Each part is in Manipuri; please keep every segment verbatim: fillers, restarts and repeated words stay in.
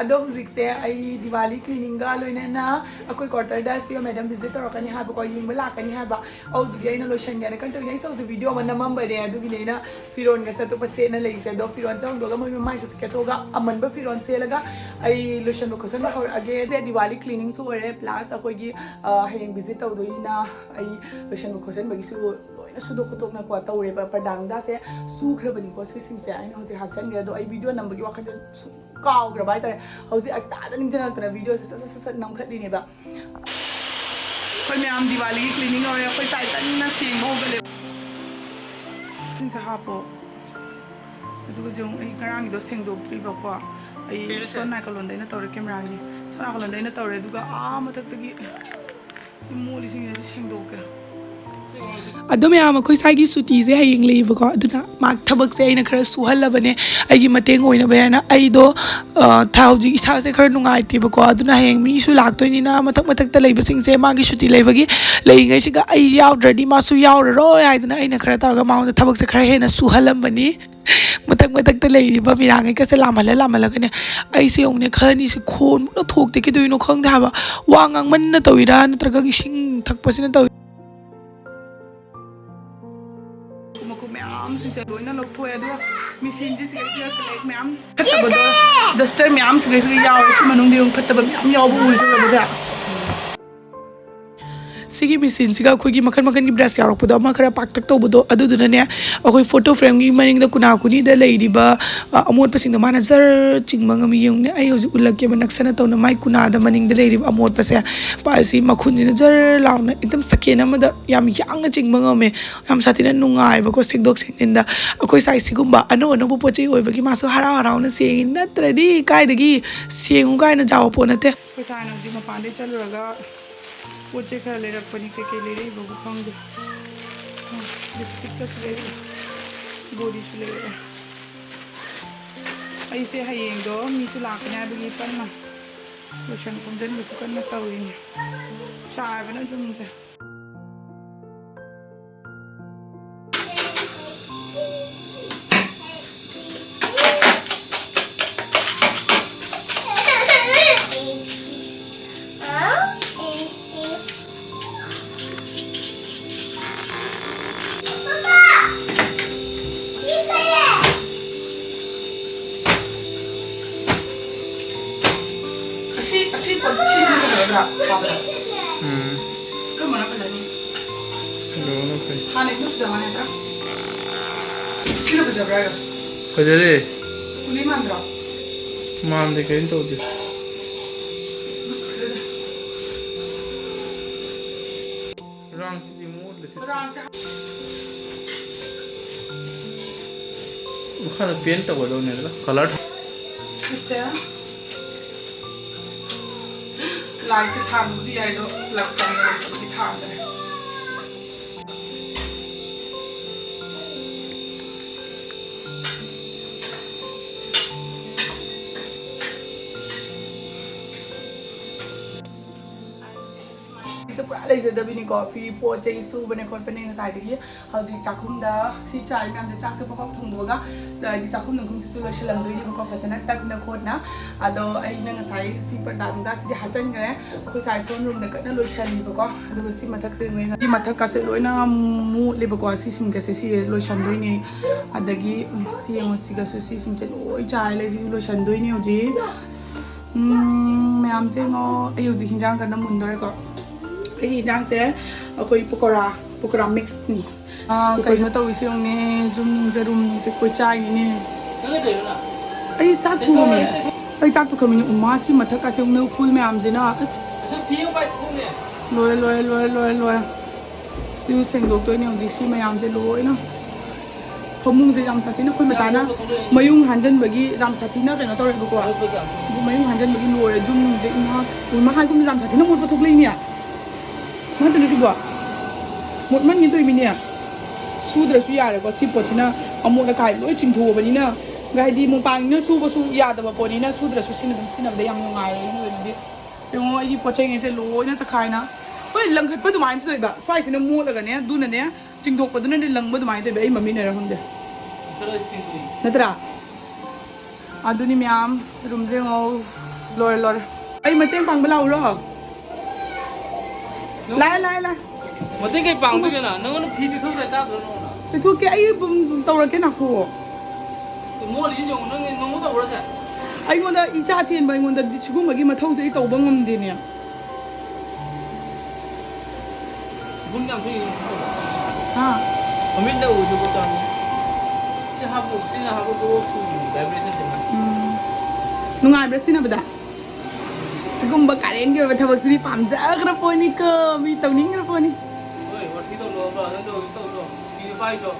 ꯑꯗꯣ ꯍꯧꯖꯤꯛꯁꯦ ꯑꯩ ꯗꯤꯋꯥꯂꯤ ꯀ꯭ꯂꯤꯅꯤꯡꯒ ꯂꯣꯏꯅꯅ ꯑꯩꯈꯣꯏ ꯀ꯭ꯋꯥꯇꯔꯗ ꯁꯤꯒ ꯃꯦꯗꯥꯝ ꯚꯤꯖꯤꯠ ꯇꯧꯔꯛꯀꯅꯤ ꯍꯥꯏꯕꯀꯣ, ꯌꯦꯡꯕ ꯂꯥꯛꯀꯅꯤ ꯍꯥꯏꯕ꯫ ꯑꯗꯨꯗꯨꯒꯤ ꯑꯩꯅ ꯂꯣꯏꯁꯟꯒꯦꯅ ꯀꯩꯅꯣ ꯇꯧꯔꯤꯅꯦ꯫ ꯑꯩꯁꯦ ꯍꯧꯖꯤꯛ ꯚꯤꯗꯤꯑꯣ ꯑꯃ ꯅꯝꯃꯝꯕꯅꯦ, ꯑꯗꯨꯒꯤꯅꯦ ꯑꯩꯅ ꯐꯤꯔꯣꯟꯒꯁꯦ ꯑꯇꯣꯞꯄ ꯁꯦꯠꯅ ꯂꯩꯁꯦ꯫ ꯑꯗꯣ ꯐꯤꯔꯣꯟꯁꯦ ꯍꯣꯡꯗꯣꯛꯑꯒ ꯃꯣꯏ ꯃꯃꯥꯏꯒꯁꯦ ꯀꯦꯊꯣꯛꯑꯒ ꯑꯃꯟꯕ ꯐꯤꯔꯣꯟ ꯁꯦꯠꯂꯒ ꯑꯩ ꯂꯣꯏꯁꯟꯕ ꯈꯣꯠꯆꯟꯕ ꯍꯧꯔꯛꯑꯒꯦ꯫ ꯁꯦ ꯗꯤꯋꯥꯂꯤ ꯀ꯭ꯂꯤꯅꯤꯡꯁꯨ ꯑꯣꯏꯔꯦ, ꯄ꯭ꯂꯁ ꯑꯩꯈꯣꯏꯒꯤ ꯑ, ꯍꯌꯦꯡ ꯚꯤꯖꯤꯠ ꯇꯧꯗꯣꯏꯅꯤꯅ ꯑꯩ ꯂꯣꯏꯁꯟꯕ ꯈꯣꯠꯆꯟꯕꯒꯤꯁꯨ ꯂꯣꯏꯅ ꯁꯨꯗꯣꯛ ꯈꯣꯠꯇꯣꯛꯅꯀꯣ ꯇꯧꯔꯦꯕ꯫ ꯄꯔꯗꯥꯡꯗꯥꯁꯦ ꯁꯨꯈ꯭ꯔꯕꯅꯤꯀꯣ ꯁꯤꯁꯤꯡꯁꯦ꯫ ꯑꯩꯅ ꯍꯧꯖꯤꯛ ꯍꯥꯞꯆꯟꯒꯦ꯫ ꯑꯗꯣ ꯑꯩ ꯚꯤꯗꯤꯑꯣ ꯅꯝꯕꯒꯤ ꯋꯥꯈꯜꯗ ꯁꯨꯝ ꯀꯥꯎꯈ꯭ꯔꯕ ꯍꯥꯏꯇꯥꯔꯦ꯫ ꯍꯧꯖꯤꯛ ꯑꯩ ꯇꯥꯗ ꯅꯤꯡꯁꯤꯡꯉꯛꯇꯅ ꯚꯤꯗꯤꯑꯣꯁꯦ ꯁꯠ ꯁꯠ ꯁꯠ ꯁꯠ ꯅꯝꯈꯠꯂꯤꯅꯦꯕ꯫ ꯑꯩꯈꯣꯏ ꯃꯌꯥꯝ ꯗꯤꯋꯥꯂꯤꯒꯤ ꯀ꯭ꯂꯤꯅꯤꯡ ꯍꯧꯔꯦ꯫ ꯑꯩꯈꯣꯏ ꯁꯥꯏ ꯀꯟꯅ ꯁꯦꯡꯕ ꯍꯧꯒꯠꯂꯦ꯫ ꯁꯤꯡꯁꯦ ꯍꯥꯞꯄꯣ꯫ ꯑꯗꯨꯒ ꯌꯦꯡꯉꯨ, ꯑꯩ ꯉꯔꯥꯡꯒꯤꯗꯣ ꯁꯦꯡꯗꯣꯛꯇ꯭ꯔꯤꯕꯀꯣ꯫ ꯑꯩ ꯁꯣꯝ ꯅꯥꯀꯜꯂꯣꯝꯗ ꯑꯩꯅ ꯇꯧꯔꯦ, ꯀꯦꯃꯦꯔꯥꯒꯤ ꯁꯣꯝ ꯅꯥꯀꯜꯂꯣꯝꯗ ꯑꯩꯅ ꯇꯧꯔꯦ꯫ ꯑꯗꯨꯒ ꯑꯥ ꯃꯊꯛꯇꯒꯤ ꯃꯣꯠꯂꯤꯁꯤꯡꯁꯦ ꯁꯦꯡꯗꯣꯛꯀꯦ꯫ ꯑꯗꯣ ꯃꯌꯥꯝ, ꯑꯩꯈꯣꯏ ꯁ꯭ꯋꯥꯏꯒꯤ ꯁꯨꯇꯤꯁꯦ ꯍꯌꯦꯡ ꯂꯩꯌꯦꯕꯀꯣ꯫ ꯑꯗꯨꯅ ꯃꯥ ꯊꯕꯛꯁꯦ ꯑꯩꯅ ꯈꯔ ꯁꯨꯍꯜꯂꯕꯅꯦ, ꯑꯩꯒꯤ ꯃꯇꯦꯡ ꯑꯣꯏꯅꯕ ꯍꯥꯏꯅ꯫ ꯑꯩꯗꯣ ꯑ, ꯊꯥ ꯍꯧꯖꯤꯛ ꯏꯁꯥꯁꯦ ꯈꯔ ꯅꯨꯡꯉꯥꯏꯇꯦꯕꯀꯣ꯫ ꯑꯗꯨꯅ ꯍꯌꯦꯡ ꯃꯤꯁꯨ ꯂꯥꯛꯇꯣꯏꯅꯤꯅ ꯃꯊꯛ ꯃꯊꯛꯇ ꯂꯩꯕꯁꯤꯡꯁꯦ ꯃꯥꯒꯤ ꯁꯨꯇꯤ ꯂꯩꯕꯒꯤ ꯂꯩꯔꯤꯉꯩꯁꯤꯒ ꯑꯩ ꯌꯥꯎꯗ꯭ꯔꯗꯤ ꯃꯥꯁꯨ ꯌꯥꯎꯔꯔꯣꯏ ꯍꯥꯏꯗꯅ ꯑꯩꯅ ꯈꯔ ꯇꯧꯔꯒ ꯃꯉꯣꯟꯗ ꯊꯕꯛꯁꯦ ꯈꯔ ꯍꯦꯟꯅ ꯁꯨꯍꯜꯂꯝꯕꯅꯤ꯫ ꯃꯊꯛ ꯃꯊꯛꯇ ꯂꯩꯔꯤꯕ ꯃꯤꯔꯥꯡꯈꯩꯒꯁꯦ ꯂꯥꯝꯍꯜꯂ ꯂꯥꯝꯍꯜꯂꯒꯅꯦ꯫ ꯑꯩꯁꯦ ꯌꯦꯡꯉꯨꯅꯦ, ꯈꯔꯅꯤꯁꯦ ꯈꯣꯟꯃꯨꯛꯅ ꯊꯣꯛꯇꯦ꯫ ꯀꯩꯗꯧꯔꯤꯅꯣ ꯈꯪꯗꯦ ꯍꯥꯏꯕ꯫ ꯋꯥ ꯉꯥꯡꯃꯟꯅ ꯇꯧꯔꯤꯔꯥ, ꯅꯠꯇ꯭ꯔꯒ ꯏꯁꯤꯡ ꯊꯛꯄꯁꯤꯅ ꯇꯧꯔꯤ꯫ ꯃꯀꯨꯞ ꯃꯀꯨꯞ ꯃꯌꯥꯝꯁꯤꯡꯁꯦ ꯂꯣꯏꯅ ꯂꯧꯊꯣꯛꯑꯦ꯫ ꯑꯗꯨꯒ ꯃꯦꯆꯤꯟꯁꯦ ꯁꯤꯒꯩꯁꯤꯗ ꯀꯂꯦꯛ ꯃꯌꯥꯝ ꯐꯠꯇꯕꯗꯣ, ꯗꯁꯇꯔ ꯃꯌꯥꯝ ꯁꯤꯒꯩꯁꯤꯗ ꯌꯥꯎꯔꯦ꯫ ꯁꯤ ꯃꯅꯨꯡꯗ ꯌꯦꯡꯉꯨ, ꯐꯠꯇꯕ ꯃꯌꯥꯝ ꯌꯥꯎꯕ ꯎꯔꯤꯁꯦ, ꯎꯔꯕꯁꯦ? ꯁꯤꯒꯤ ꯃꯦꯆꯤꯟꯁꯤꯒ ꯑꯩꯈꯣꯏꯒꯤ ꯃꯈꯜ ꯃꯈꯜꯒꯤ ꯕ꯭ꯔꯁ ꯌꯥꯎꯔꯛꯄꯗꯣ, ꯑꯃ ꯈꯔ ꯄꯥꯛꯇꯛ ꯇꯧꯕꯗꯣ, ꯑꯗꯨꯗꯨꯅꯅꯦ ꯑꯩꯈꯣꯏ ꯐꯣꯇꯣ ꯐ꯭ꯔꯦꯝꯒꯤ ꯃꯅꯤꯡꯗ ꯀꯨꯅꯥ ꯀꯨꯅꯤꯗ ꯂꯩꯔꯤꯕ, ꯑ, ꯑꯃꯣꯠꯄꯁꯤꯡꯗꯣ ꯃꯥꯅ ꯖꯔ ꯆꯤꯡꯕ ꯉꯝꯃꯤ꯫ ꯌꯦꯡꯉꯨꯅꯦ, ꯑꯩ ꯍꯧꯖꯤꯛ ꯎꯠꯂꯛꯀꯦꯕ ꯅꯛꯁꯟꯅ ꯇꯧꯅ꯫ ꯃꯥꯏ ꯀꯨꯅꯥꯗ ꯃꯅꯤꯡꯗ ꯂꯩꯔꯤꯕ ꯑꯃꯣꯠꯄꯁꯦ, ꯄꯥꯏꯁꯤ ꯃꯈꯨꯟꯁꯤꯅ ꯖꯔ ꯂꯥꯎꯅ ꯑꯦꯛꯗꯝ ꯁꯦꯀꯦꯟ ꯑꯃꯗ ꯌꯥꯝ ꯌꯥꯡꯅ ꯆꯤꯡꯕ ꯉꯝꯃꯦ꯫ ꯌꯥꯝ ꯁꯥꯊꯤꯅ ꯅꯨꯡꯉꯥꯏꯕꯀꯣ ꯁꯦꯡꯗꯣꯛ ꯁꯦꯡꯖꯤꯟꯗ꯫ ꯑꯩꯈꯣꯏ ꯁꯥꯏ ꯁꯤꯒꯨꯝꯕ ꯑꯅꯧ ꯑꯅꯧꯕ ꯄꯣꯠ ꯆꯩ ꯑꯣꯏꯕꯒꯤ ꯃꯥꯁꯨ ꯍꯔꯥꯎ ꯍꯔꯥꯎꯅ ꯁꯦꯡꯉꯤ, ꯅꯠꯇ꯭ꯔꯗꯤ ꯀꯥꯏꯗꯒꯤ ꯁꯦꯡꯉꯨ ꯀꯥꯏꯅ ꯆꯥꯎꯕ ꯄꯣꯠ ꯅꯠꯇꯦ꯫ ꯑꯩꯈꯣꯏ ꯁꯥꯏꯅ ꯍꯧꯖꯤꯛ ꯃꯄꯥꯟꯗꯩ ꯆꯠꯂꯨꯔꯒ ꯄꯣꯠ ꯆꯩ ꯈꯔ ꯂꯩꯔꯛꯄꯅꯤ꯫ ꯀꯩꯀꯩ ꯂꯩꯔꯛꯏꯕꯕꯨ ꯈꯪꯗꯦ꯫ ꯕꯤꯁꯀꯤꯠꯀꯁꯨ ꯂꯩꯔꯛꯏ, ꯕꯣꯔꯤꯁꯨ ꯂꯩꯔꯛꯑꯦ꯫ ꯑꯩꯁꯦ ꯍꯌꯦꯡꯗꯣ ꯃꯤꯁꯨ ꯂꯥꯛꯀꯅꯤ ꯍꯥꯏꯕꯒꯤ ꯀꯟꯅ ꯂꯣꯏꯁꯟ ꯈꯣꯝꯖꯟꯕꯁꯨ ꯀꯟꯅ ꯇꯧꯔꯤꯅꯦ꯫ ꯆꯥꯏꯕꯅ ꯌꯨꯝꯁꯦ꯫ ꯎꯝ꯫ ꯀꯔꯝꯕꯅ ꯐꯖꯅꯤ? ꯀꯩꯅꯣꯅ ꯐꯩ꯫ ꯍꯥꯟꯅꯩꯁꯤꯅ ꯐꯖꯕ ꯅꯠꯇ꯭ꯔꯥ? ꯁꯤꯅ ꯐꯖꯕ꯭ꯔꯥ ꯍꯥꯏꯔꯣ? ꯐꯖꯔꯦ꯫ ꯀꯨꯂꯤ ꯃꯥꯟꯗ꯭ꯔꯣ? ꯃꯥꯟꯗꯦ, ꯀꯔꯤꯝ ꯇꯧꯗꯦ꯫ ꯐꯖꯗꯦ꯫ ꯔꯥꯡꯁꯤꯗꯤ ꯃꯣꯠꯂꯦ꯫ ꯔꯥꯡꯁꯦ꯫ ꯃꯈꯥꯗ paint ꯇꯧꯒꯗꯧꯅꯦ ꯑꯗꯨꯅ colour ꯊꯥ-꯫ ꯁꯤꯁꯦ ꯂꯥꯏꯠꯁꯦ ꯊꯥꯟꯕꯕꯨꯗꯤ ꯌꯥꯏ, ꯑꯗꯣ ꯂꯥꯛꯐꯝ ꯂꯩꯇꯕꯒꯤ ꯊꯥꯟꯗ꯭ꯔꯦ꯫ ꯑꯩꯁꯦ ꯄꯨꯔꯥ ꯂꯩꯖꯗꯕꯤꯅꯤꯀꯣ, ꯐꯤ ꯄꯣꯠ ꯆꯩ ꯁꯨꯕꯅꯦ ꯈꯣꯠꯄꯅꯦ ꯉꯁꯥꯏꯗꯒꯤ꯫ ꯍꯧꯖꯤꯛ ꯆꯥꯛꯈꯨꯝꯗ ꯁꯤ ꯆꯥꯔꯤ ꯃꯌꯥꯝꯁꯦ ꯆꯥꯛꯁꯦ ꯄꯣꯛꯄꯣꯛ ꯊꯣꯡꯗꯣꯛꯑꯒ, ꯍꯥꯏꯗꯤ ꯆꯥꯛꯈꯨꯝ ꯅꯨꯡꯈꯨꯝꯁꯤꯁꯨ ꯂꯣꯏꯁꯤꯜꯂꯝꯗꯣꯏꯅꯦꯕꯀꯣ, ꯐꯖꯅ ꯇꯛꯅ ꯈꯣꯠꯅ꯫ ꯑꯗꯣ ꯑꯩꯅ ꯉꯁꯥꯏ ꯁꯤ ꯄꯔꯗꯥ ꯅꯨꯡꯗꯥꯁꯤꯗꯤ ꯍꯥꯞꯆꯤꯟꯈ꯭ꯔꯦ꯫ ꯑꯩꯈꯣꯏ ꯁꯥꯏ ꯁꯣꯝ ꯔꯨꯝꯗ ꯀꯟꯅ ꯂꯣꯏꯁꯜꯂꯤꯕꯀꯣ꯫ ꯑꯗꯨꯒ ꯁꯤ ꯃꯊꯛꯁꯦ ꯂꯣꯏꯅ, ꯁꯤ ꯃꯊꯛꯀꯁꯦ ꯂꯣꯏꯅ ꯃꯣꯠꯂꯦꯕꯀꯣ꯫ ꯁꯤꯁꯤꯡꯒꯁꯦ ꯁꯤ ꯂꯣꯏꯁꯟꯗꯣꯏꯅꯦ꯫ ꯑꯗꯒꯤ ꯁꯤ ꯌꯦꯡꯉꯣ, ꯁꯤꯒꯁꯨ, ꯁꯤꯁꯤꯡꯁꯦ ꯂꯣꯏ ꯆꯥꯏꯔꯦ꯫ ꯁꯤ ꯂꯣꯏꯁꯟꯗꯣꯏꯅꯦ ꯍꯧꯖꯤꯛ꯫ ꯎꯝ, ꯃꯌꯥꯝꯁꯦ ꯌꯦꯡꯉꯣ, ꯑꯩ ꯍꯧꯖꯤꯛ ꯍꯤꯟꯖꯥꯡ ꯀꯟꯅ ꯃꯨꯟꯗꯣꯔꯦꯀꯣ꯫ ꯑꯩꯒꯤ ꯍꯤꯟꯖꯥꯡꯁꯦ ꯑꯩꯈꯣꯏ ꯄꯀꯣꯔꯥ, ꯄꯀꯣꯔꯥ ꯃꯤꯛꯁꯅꯤ꯫ ꯑꯥ, ꯀꯩꯅꯣ ꯇꯧꯔꯤꯁꯦ ꯌꯦꯡꯉꯨꯅꯦ, ꯌꯨꯝ ꯌꯦꯔꯨꯝꯁꯦ ꯑꯩꯈꯣꯏ ꯆꯥꯏꯅꯤꯅꯦ꯫ ꯑꯩ ꯆꯥꯛ ꯊꯣꯡꯉꯝꯃꯦ꯫ ꯑꯩ ꯆꯥꯛꯇꯣ ꯈꯝꯃꯤꯅꯦ꯫ ꯎꯃꯥ, ꯁꯤ ꯃꯊꯛ ꯀꯥꯁꯦ ꯌꯦꯡꯉꯨꯅꯦ, ꯎꯐꯨꯜ ꯃꯌꯥꯝꯁꯤꯅ꯫ ꯑꯁ꯫ ꯂꯣꯏꯔꯦ, ꯂꯣꯏꯔꯦ, ꯂꯣꯏꯔꯦ, ꯂꯣꯏꯔꯦ, ꯂꯣꯏꯔꯦ꯫ ꯁꯤꯁꯨ ꯁꯦꯡꯗꯣꯛꯇꯣꯏꯅꯦ ꯍꯧꯖꯤꯛ, ꯁꯤ ꯃꯌꯥꯝꯁꯦ ꯂꯣꯏꯅ꯫ ꯐꯃꯨꯡꯁꯦ ꯌꯥꯝ ꯁꯥꯊꯤꯅ ꯑꯩꯈꯣꯏ ꯃꯆꯥꯅ ꯃꯌꯨꯡ ꯍꯥꯟꯖꯟꯕꯒꯤ ꯌꯥꯝ ꯁꯥꯊꯤꯅ ꯀꯩꯅꯣ ꯇꯧꯔꯦꯕꯀꯣ꯫ ꯑꯗꯨ ꯃꯌꯨꯡ ꯍꯥꯟꯖꯟꯕꯒꯤ ꯂꯣꯏꯔꯦ, ꯌꯨꯝꯁꯦ꯫ ꯏꯃꯥ, ꯏꯃꯥ ꯍꯥꯏꯒꯨꯝꯗ ꯌꯥꯝ ꯁꯥꯊꯤꯅ ꯃꯣꯠꯄ ꯊꯣꯛꯂꯛꯏꯅꯦ꯫ ꯅꯠꯇꯅ ꯁꯤꯕꯣ? ꯃꯣꯠꯃꯟꯒꯦ ꯇꯧꯔꯤꯃꯤꯅꯦ꯫ ꯁꯨꯗ꯭ꯔꯁꯨ ꯌꯥꯔꯦꯀꯣ꯫ ꯁꯤ ꯄꯣꯠꯁꯤꯅ ꯑꯃꯣꯠ ꯑꯀꯥꯏ ꯂꯣꯏ ꯆꯤꯡꯊꯣꯛꯑꯕꯅꯤꯅ, ꯍꯥꯏꯗꯤ ꯃꯣꯝꯄꯥꯛꯅꯤꯅ ꯁꯨꯕꯁꯨ ꯌꯥꯗꯕ ꯄꯣꯠꯅꯤꯅ ꯁꯨꯗ꯭ꯔꯁꯨ ꯁꯤꯅ ꯑꯗꯨꯝ ꯁꯤꯖꯤꯟꯅꯕꯗ ꯌꯥꯝ ꯅꯨꯡꯉꯥꯏꯔꯦ ꯑꯩꯒꯤ ꯑꯣꯏꯅꯗꯤ꯫ ꯌꯦꯡꯉꯣ, ꯑꯩꯒꯤ ꯄꯣꯠ ꯆꯩꯉꯩꯁꯦ ꯂꯣꯏꯅ ꯆꯈꯥꯏꯅ꯫ ꯍꯣꯏ, ꯂꯪꯈꯠꯄ ꯑꯗꯨꯃꯥꯏꯅꯁꯨ ꯂꯩꯕ꯫ ꯁ꯭ꯋꯥꯏꯁꯤꯅ ꯃꯣꯠꯂꯒꯅꯦ, ꯑꯗꯨꯅꯅꯦ, ꯆꯤꯡꯊꯣꯛꯄꯗꯨꯅꯅꯦ ꯂꯪꯕ ꯑꯗꯨꯃꯥꯏꯅ ꯇꯧꯕ꯫ ꯑꯩ ꯃꯃꯤꯠꯅꯔ ꯈꯪꯗꯦ꯫ ꯅꯠꯇ꯭ꯔꯥ? ꯑꯗꯨꯅꯤ ꯃꯌꯥꯝ, ꯔꯨꯝꯁꯦ ꯌꯦꯡꯉꯣ, ꯂꯣꯏꯔꯦ, ꯂꯣꯏꯔꯦ꯫ ꯑꯩ ꯃꯇꯦꯡ ꯄꯥꯡꯕ ꯂꯥꯛꯎꯔꯣ? ꯂꯥꯛꯑꯦ, ꯂꯥꯛꯑꯦ, ꯂꯥꯛꯑꯦ꯫ ꯃꯇꯦꯡ ꯀꯩ ꯄꯥꯡꯗꯣꯏꯅꯣ? ꯅꯪꯉꯣꯟꯗ ꯐꯤ ꯇꯤꯊꯣꯛꯇ꯭ꯔꯗꯤ ꯇꯥꯗ꯭ꯔꯣ ꯅꯉꯣꯟꯗ? ꯇꯤꯊꯣꯛꯀꯦ, ꯑꯩ ꯑꯗꯨꯝ ꯇꯧꯔꯛꯀꯦ, ꯅꯥꯈꯨꯑꯣ꯫ ꯃꯣꯠꯂꯤꯁꯤ ꯌꯦꯡꯉꯨ, ꯅꯪ ꯅꯣꯡꯃ ꯇꯧꯕ꯭ꯔꯥ ꯁꯦ? ꯑꯩꯉꯣꯟꯗ ꯏꯆꯥ ꯆꯦꯟꯕ, ꯑꯩꯉꯣꯟꯗ ꯁꯤꯒꯨꯝꯕꯒꯤ ꯃꯊꯧꯁꯦ ꯑꯩ ꯇꯧꯕ ꯉꯝꯗꯦꯅꯦ꯫ ꯒꯨꯟ ꯌꯥꯝ ꯊꯣꯛꯏ꯫ ꯍꯥ? ꯃꯃꯤꯠꯅ ꯎꯗꯕ ꯆꯥꯡ꯫ ꯁꯤ ꯍꯥꯞꯄꯨ, ꯁꯤꯅ ꯍꯥꯞꯄꯨ, ꯀꯣꯛ ꯁꯨꯝ vibration ꯁꯦ꯫ ꯎꯝ꯫ ꯅꯨꯡꯉꯥꯏꯕ꯭ꯔꯥ ꯁꯤꯖꯤꯟꯅꯕꯗ? ꯁꯤꯒꯨꯝꯕ ꯀꯥꯔꯦꯟꯒꯤ ꯑꯣꯏꯕ ꯊꯕꯛꯁꯤꯗꯤ ꯄꯥꯝꯖꯈ꯭ꯔ ꯄꯣꯠꯅꯤꯀꯣ, ꯃꯤ ꯇꯧꯅꯤꯡꯈ꯭ꯔ ꯄꯣꯠꯅꯤ꯫ ꯍꯣꯏ, ꯋꯥꯊꯤ ꯇꯧꯅꯣꯕ, ꯅꯪ ꯇꯧꯔꯁꯨ ꯇꯧꯖꯣ꯫ ꯐꯤꯁꯨ ꯄꯥꯏꯗ꯭ꯔꯣ?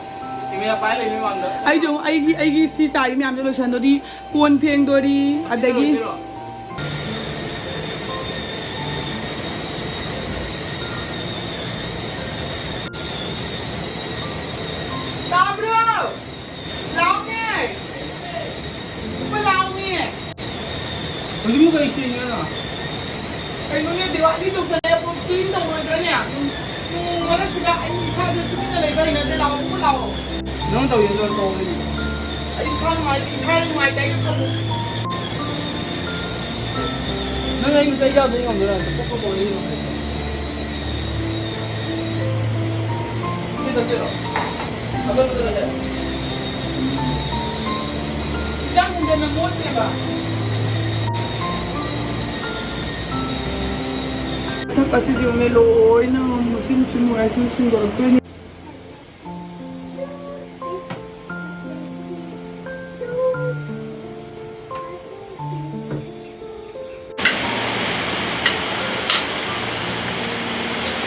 ꯀꯦꯃꯦꯔꯥ ꯄꯥꯏ ꯂꯩꯕꯩ ꯃꯥꯡꯗ꯫ ꯑꯩꯁꯨ ꯑꯩꯒꯤ, ꯑꯩꯒꯤ ꯁꯤ ꯆꯥꯏꯔꯤ ꯃꯌꯥꯝꯁꯦ ꯂꯣꯏꯁꯟꯗꯣꯔꯤ, ꯀꯣꯟ ꯐꯦꯡꯗꯣꯔꯤ, ꯑꯗꯒꯤ ꯑꯣꯏꯗꯣꯏꯔꯣ? ꯇꯥꯕ꯭ꯔꯣ? ꯂꯥꯎꯅꯦ! ꯂꯨꯄꯥ ꯂꯥꯎꯅꯦ! ꯍꯧꯖꯤꯛꯃꯨꯛ ꯀꯩ ꯁꯦꯡꯉꯤꯅꯣ? ꯀꯩꯅꯣꯅꯦ, ꯗꯤꯋꯥꯂꯤ ꯇꯧꯁꯜꯂꯛꯑꯦ, ꯄꯣꯠ clean ꯇꯧꯔꯣꯏꯗ꯭ꯔꯅꯦ? ꯅꯣꯡ ꯃꯔꯛꯁꯤꯗ ꯑꯩ ꯏꯁꯥꯁꯦ ꯇꯨꯃꯤꯟꯅ ꯂꯩꯕ ꯍꯩꯅꯗꯦ, ꯂꯥꯛꯑꯣ, ꯀꯣꯛ ꯂꯥꯛꯑꯣ꯫ ꯅꯪ ꯇꯧꯔꯤꯗꯣ ꯇꯧꯔꯤꯗꯣ꯫ ꯑꯩ ꯏꯁꯥ ꯅꯨꯡꯉꯥꯏ-, ꯏꯁꯥ ꯅꯨꯡꯉꯥꯏꯇꯦ, ꯑꯩ ꯈꯜꯂꯨ꯫ ꯅꯪ ꯑꯩ ꯃꯇꯩ ꯆꯥꯗꯣꯏ ꯉꯝꯗꯣꯏꯔꯥ? ꯀꯣꯛ ꯀꯣꯛ ꯀꯣꯛ ꯂꯩ ꯉꯝꯗꯣꯏꯔꯥ? ꯁꯤ ꯅꯠꯇꯦꯔꯣ? ꯑꯇꯣꯞꯄꯗ ꯅꯠꯇꯦ꯫ ꯍꯤꯗꯥꯛ ꯅꯨꯡꯗꯅ ꯃꯣꯠꯇꯦꯕ꯫ ꯃꯊꯛ ꯑꯁꯤꯗꯤ ꯌꯦꯡꯉꯨꯅꯦ, ꯂꯣꯏꯅ ꯃꯨꯁꯤꯟ ꯃꯨꯁꯤꯟ ꯃꯨꯔꯦ, ꯁꯤ ꯁꯤꯟꯗꯣꯔꯛꯇꯣꯏꯅꯤ꯫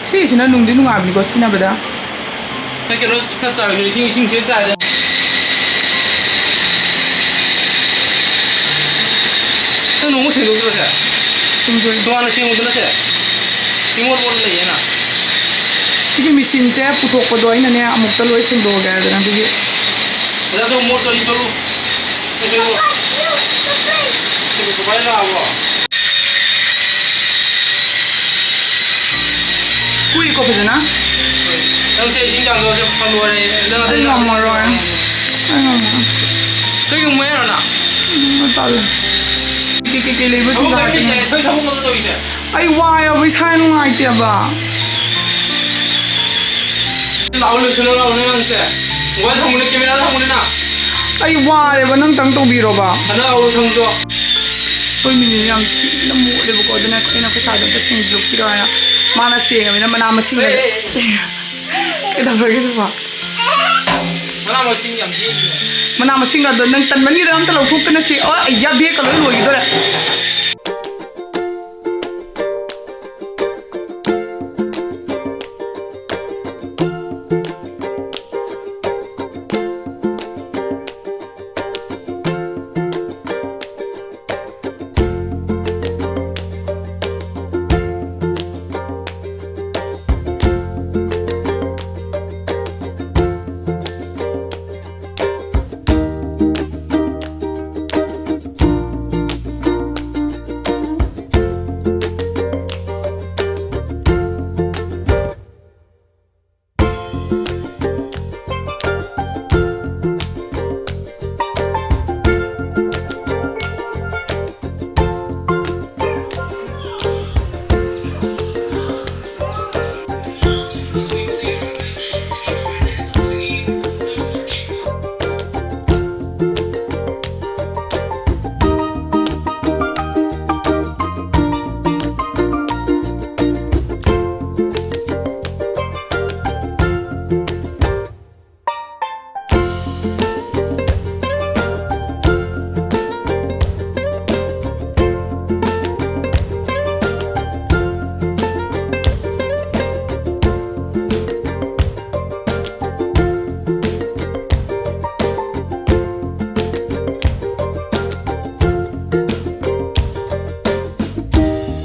ꯁꯤꯁꯤꯅ ꯅꯨꯡꯗꯤ ꯅꯨꯡꯉꯥꯏꯕꯅꯤꯀꯣ ꯁꯤꯖꯤꯟꯅꯕꯗ꯫ ꯅꯪ ꯀꯩꯅꯣ ꯈꯔ ꯆꯥꯔꯨꯁꯦ, ꯏꯁꯤꯡ, ꯏꯁꯤꯡꯁꯦ ꯆꯥꯏꯗ꯫ ꯅꯪ ꯅꯣꯡꯃ ꯁꯦꯡꯗꯣꯛꯇ꯭ꯔꯣ ꯁꯦ? ꯁꯦꯡꯗꯣꯛꯑꯦ꯫ ꯇꯣꯉꯥꯟꯅ ꯁꯦꯡꯉꯨꯗꯅ ꯁꯦ꯫ ꯏꯃꯣꯠ ꯃꯣꯠꯂ ꯂꯩꯌꯦꯅ꯫ ꯁꯤꯒꯤ ꯃꯦꯆꯤꯟꯁꯦ ꯄꯨꯊꯣꯛꯄꯗꯣ ꯑꯩꯅꯅꯦ ꯑꯃꯨꯛꯇ ꯂꯣꯏ ꯁꯦꯡꯗꯣꯛꯑꯒꯦ ꯍꯥꯏꯗꯅ ꯑꯗꯨꯒꯤ꯫ ꯑꯣꯖꯥ, ꯇꯧ, ꯃꯣꯠꯇꯣ ꯑꯩ ꯊꯣꯛꯂꯛꯎ꯫ ꯑꯩ ꯊꯣꯛꯂꯛꯎ꯫ ꯁꯦꯡꯗꯣꯛꯄ ꯄꯥꯏ ꯂꯥꯛꯑꯕꯣ? ꯀꯨꯏꯀꯣ ꯐꯖꯅ꯫ ꯅꯪꯁꯦ ꯏꯁꯤꯡ ꯆꯥꯝꯊꯣꯛꯑꯁꯦ ꯐꯜ ꯑꯣꯏꯔꯦ꯫ ꯅꯪ ꯑꯇꯩ ꯑꯩ ꯉꯝꯃꯔꯣꯏ꯫ ꯑꯩ ꯉꯝꯃꯔꯣꯏ꯫ ꯀꯩꯒꯨꯝꯕ ꯌꯥꯔꯣ ꯅꯪ? ꯎꯝ, ꯇꯜꯂꯦ꯫ ꯀꯩ, ꯀꯩ, ꯀꯩ ꯂꯩꯕꯁꯤꯡꯗꯣ ꯊꯕꯛ ꯀꯩ, ꯀꯩ, ꯍꯥꯏꯔꯛꯀꯅꯤ꯫ ꯀꯩ, ꯊꯕꯛ ꯑꯃ ꯇꯧꯔꯤꯁꯦ? ꯑꯩ ꯋꯥꯏ ꯍꯥꯏꯕ, ꯏꯁꯥ ꯅꯨꯡꯉꯥꯏꯇꯦꯕ꯫ ꯂꯥꯛꯑꯣ, ꯂꯣꯏꯁꯤꯜꯂꯣ ꯂꯥꯛꯑꯣ ꯅꯪꯁꯦ꯫ ꯃꯣꯕꯥꯏꯜ ꯊꯝꯃꯨꯅꯦ, ꯀꯦꯃꯦꯔꯥ ꯊꯝꯃꯨꯅꯦ ꯅꯪ꯫ ꯑꯩ ꯋꯥꯔꯦꯕ, ꯅꯪꯇꯪ ꯇꯧꯕꯤꯔꯣꯕ꯫ ꯍꯟꯗꯛ ꯂꯥꯛꯑꯣ, ꯊꯝꯃꯨꯆꯣ꯫ ꯑꯩꯈꯣꯏ ꯃꯤꯅꯤꯠ ꯌꯥꯝ ꯊꯤꯅ ꯃꯣꯠꯂꯦꯕꯀꯣ, ꯑꯗꯨꯅ ꯑꯩꯅ ꯑꯩꯈꯣꯏ ꯁꯥꯏꯗꯣ ꯑꯝꯇ ꯁꯦꯡꯕꯤꯔꯛꯄꯤꯔꯣ ꯍꯥꯏꯅ꯫ ꯃꯥꯅ ꯁꯦꯡꯉꯕꯅꯤꯅ ꯃꯅꯥ ꯃꯁꯤꯡ꯫ ꯀꯩꯗꯧꯔꯒꯦ ꯁꯤꯕꯣ? ꯃꯅꯥ ꯃꯁꯤꯡ ꯌꯥꯝ ꯍꯦꯛꯏꯅꯦ꯫ ꯃꯅꯥ ꯃꯁꯤꯡ ꯑꯗꯣ ꯅꯪ ꯇꯟꯃꯟꯒꯤꯗꯅ ꯑꯝꯇ ꯂꯧꯊꯣꯛꯇꯅ ꯁꯤ꯫ ꯑꯣ, ꯑꯩ ꯌꯥ, ꯕꯦꯒꯀ ꯂꯣꯏ ꯂꯣꯏꯈꯤꯗꯣꯔꯦ꯫